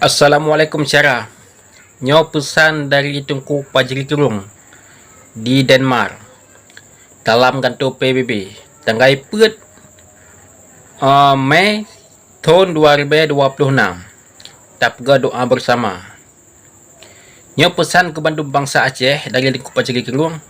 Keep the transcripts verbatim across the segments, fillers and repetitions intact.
Assalamualaikum syedara. Nyoe peusan dari Teungku Pajri Keurong di Denmark, dalam kantor P B B, tanggai peuet, eh, Mei thon dua ribèe dua ploh nam. Tapeugah doa bersama. Nyoe peusan keu bandum bansa Aceh dari Teungku Pajri Keurong.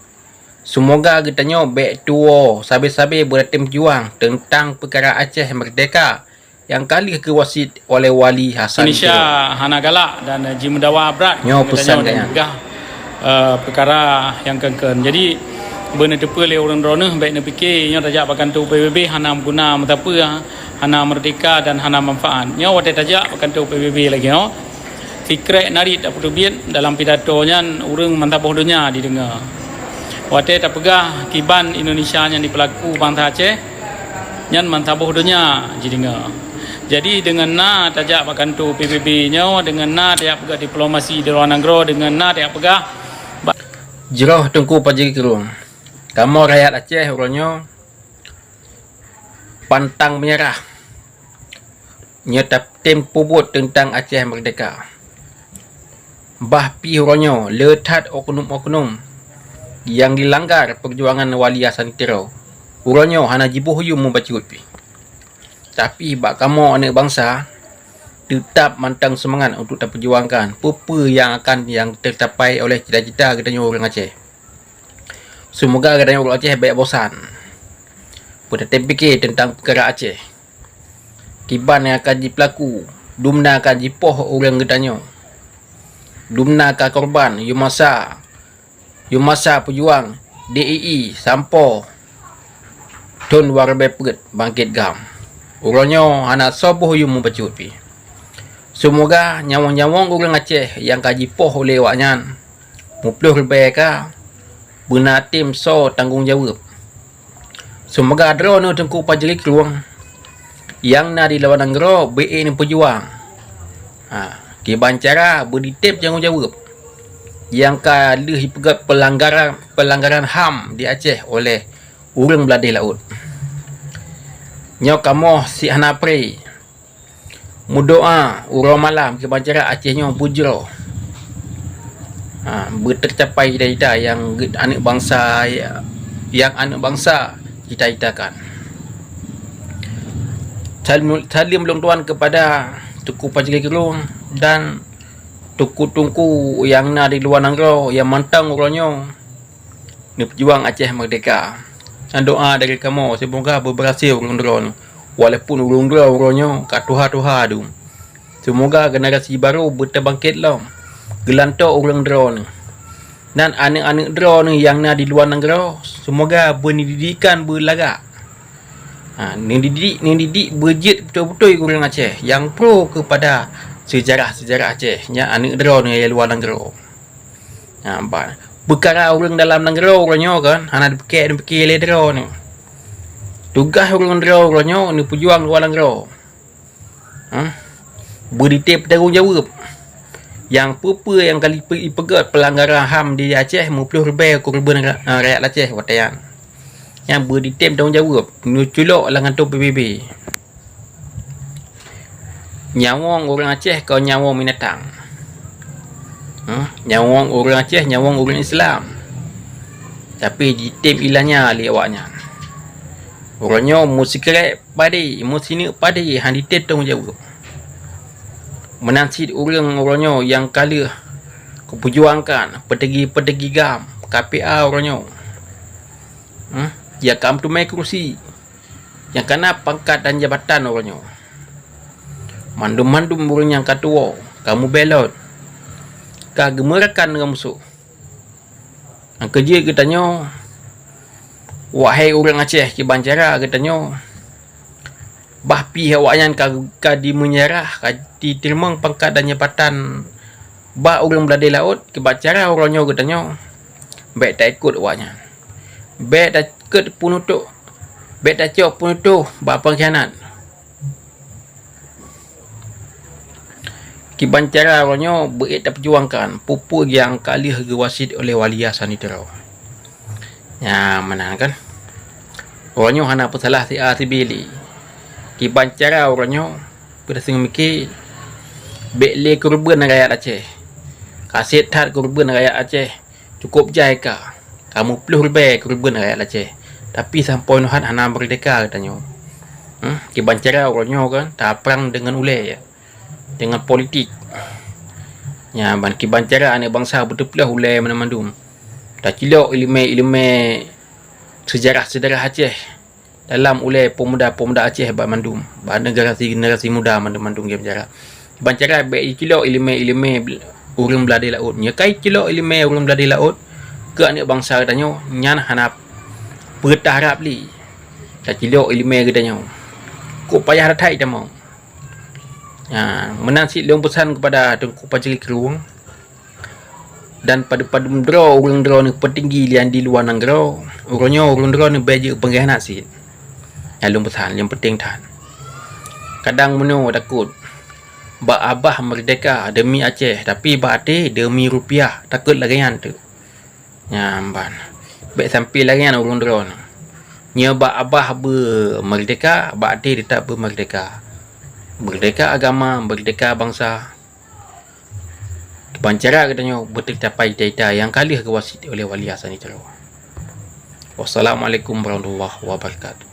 Seumoga geutanyoe bèk tuwoe sabe-sabe beuratem peujuang teuntang peukara Aceh meurdehka nyang ka lheueh geuwasiet oleh Wali Hasan Indonesia Tiro. Hana galak dan jimeudawa brat. Nyoe geutanyoe peusan dan geutanyoe peugah, eh, peukara nyang keun-keun. Jadi, beuneuteupeue lé ureueng droeneuh, bèk neupike nyoe tajak bak kantor P B B hana meuguna meusapeue, hana meurdehka dan hana manfaat. Nyoe watèe tajak bak kantor P B B lagèe nyoe, sikrek narit tapeuteubiet dalam pidato nyan ureueng meusaboh donya jideungoe. Watèe tapeugah kiban Indonesia nyan dipeulaku bansa Aceh, nyan meusaboh donya jideungoe. Jadi deungon na tajak bak kantor P B B nyoe, deungon na tajak peugah diplomasi di luwa nanggroe, deungon na tajak peugah ba- Jroh Teungku Pajri Keurong. Kamoe rakyat Aceh uroe nyoe pantang meunyeurah. Nyoe tatem peubuet teuntang Aceh meurdehka. Bah pih uroe nyoe le that oknum-oknum nyang jilanggar peujuangan Wali Hasan Tiro. Uroe nyoe hana jiboh yum mubacut pih. Tapi bak kamoe aneuk bansa, teutab mantong seumangat untuk tapeujuangkan peue-peue nyang akan nyang teucapai oleh cita-cita geutanyoe ureueng Aceh. Seumoga geutanyoe ureueng Aceh bèk bosan beutatem pike teuntang peukara Aceh. Kiban nyang akan jipeulaku, dumna akan jipoh ureueng geutanyoe. Dumna ka korban yum masa, yum masa peujuang D I I sampoe thon dua ribèe peuet bangkét GAM. Uroe nyoe hana soe boh yum mubacut pih. Seumoga nyawöng-nyawöng ureueng Aceh nyang ka jipoh ulèe awaknyan muploh ribèe ka beuna tem soe tanggong jaweueb. Seumoga droeneuh Teungku Pajri Keurong nyang na di luwa nanggroe bèk neupeujuang. Ha, kiban cara beuditém tanggong jaweueb nyang ka lheueh jipeugöt peulanggaran, peulanggaran HAM di Aceh oleh ureueng beuladeh laôt. Nyoe kamoe sit hana pré meudoa uroe malam kiban cara Aceh nyoe beujroh, ha, beuteucapai cita-cita nyang geu-, aneuk bansa, nyang aneuk bansa cita-citakan. Saleuem, saleuem lôn tuan keupada Teungku Pajri Keurong dan teungku-teungku nyang na di luwa nanggroe nyang mantong uroe nyoe neupeujuang Aceh meurdehka. Dan doa dari kamoe seumoga beubeurhasil ureueng droeneuh, walaupun ureueng droe uroe nyoe ka tuha-tuha dum. Seumoga generasi barô beuteubangkét lom geulantoe ureueng droeneuh. Dan aneuk-aneuk droeneuh nyang na di luwa nanggroe, seumoga beuneudidikan beulagak. Ha, neudidik, neudidik beujeuet beutôi-beutôi ureueng Aceh nyang pro keupada seujarah-seujarah Aceh, nyan aneuk droeneuh nyang luwa nanggroe. Ha, ba-, peukara ureueng dalam nanggroe uroe nyoe kan hana dipike, dipike lé droeneuh. Tugaih ureueng droe uroe nyoe neupeujuang luwa nanggroe. Ha? Beuditém tanggong jaweueb. Nyang peue-peue nyang ka lipeu-, ipeugöt peulanggaran HAM di Aceh muploh ribèe keureubeuen ra-, rakyat Aceh watèe nyan. Nyan beuditém tanggong jaweueb, neuculok lam kantor P B B. Nyawöng ureueng Aceh kon nyawöng binatang. Huh? Nyawöng ureueng Aceh, nyawöng ureueng Islam. Tapi jitém ilanya lé awaknyan. Uroe nyoe meusikrek padé, meusineuk padé han jitém tanggong jaweueb. Meunan cit ureueng uroe nyoe nyang ka lheueh geupeujuangkan peuteugi-peuteugi GAM, K P A uroe nyoe. Hmm? Nyang ka meuteumèe keurusi, nyang ka na pangkat dan jabatan uroe nyoe. Mandum-mandum ureueng nyang ka tuwoe, ka meubelot, ka geumeurakan ngon musoh. Nyang keujeuet geutanyoe, wahai ureueng Aceh, kiban cara geutanyoe, bah pih awaknyan ka, ka dimeunyerah, ka jiteurimong pangkat dan jabatan bak ureueng beuladeh laôt, kiban cara uroe nyoe geutanyoe, bèk taikot awaknyan. Bèk takot peunutoh, bèk tacok peunutoh bak pengkhianat. Kiban cara uroe nyoe beuék tapeujuangkan peue-peue nyang ka lheueh geuwasiet oleh Wali Hasan di Tiro. Nyan meunan kan. Uroe nyoe hana peusalah si A si B lé. Kiban cara uroe nyoe, peue taseung mike, Bék lé keureubeuen rakyat Aceh. Kasét that keureubeuen rakyat Aceh. Cukôp jai ka. Ka meuploh ribèe keureubeuen rakyat Aceh. Tapi sampoe nyoe hat hana meurdeka geutanyoe. Hmm? Kiban cara uroe nyoe kan taprang deungon ulèe, deungon politik. Nyan ban kiban cara aneuk bansa beuteuploh ulèe mandum-mandum. Tacilok ileumèe-ileumèe seujarah-seujarah Aceh dalam ulèe peumuda-peumuda Aceh banmandum, bak generasi-generasi muda mandum-mandum kiban cara. Kiban cara bék jicilok ileumèe-ileumèe ureueng beuladé laôt. Nyoe ka jicilok ileumèe ureueng beuladé laôt keu aneuk bansa geutanyoe, nyan hana peue taharab lé. Tacilok ileumèe geutanyoe. Kok payah that-that tamong. Nyan, meunan cit lôn peusan keupada Teungku Fajri Krueng dan padum-padum droe ureueng droeneuh peutinggi nyang di luwa nanggroe. Uroe nyoe ureueng droeneuh bèk jeuet peungkhianat cit. Nyan lôn peusan, nyang peunteng that. Kadang meunyoe takot bak abah meurdeka deumi Aceh, tapi bak até deumi rupiah, takot lagèe nyan teuk. Nyan ban. Bèk sampai lagèe nyan ureueng droeneuh. Nyoe bak abah beumeurdeka, bak até teutap beumeurdeka. Meurdeka agama, meurdeka bansa. Kiban cara geutanyoe beuteucapai cita-cita nyang ka lheueh geuwasiet oleh Wali Hasan di Tiro. Wassalamualaikum warahmatullahi wabarakatuh.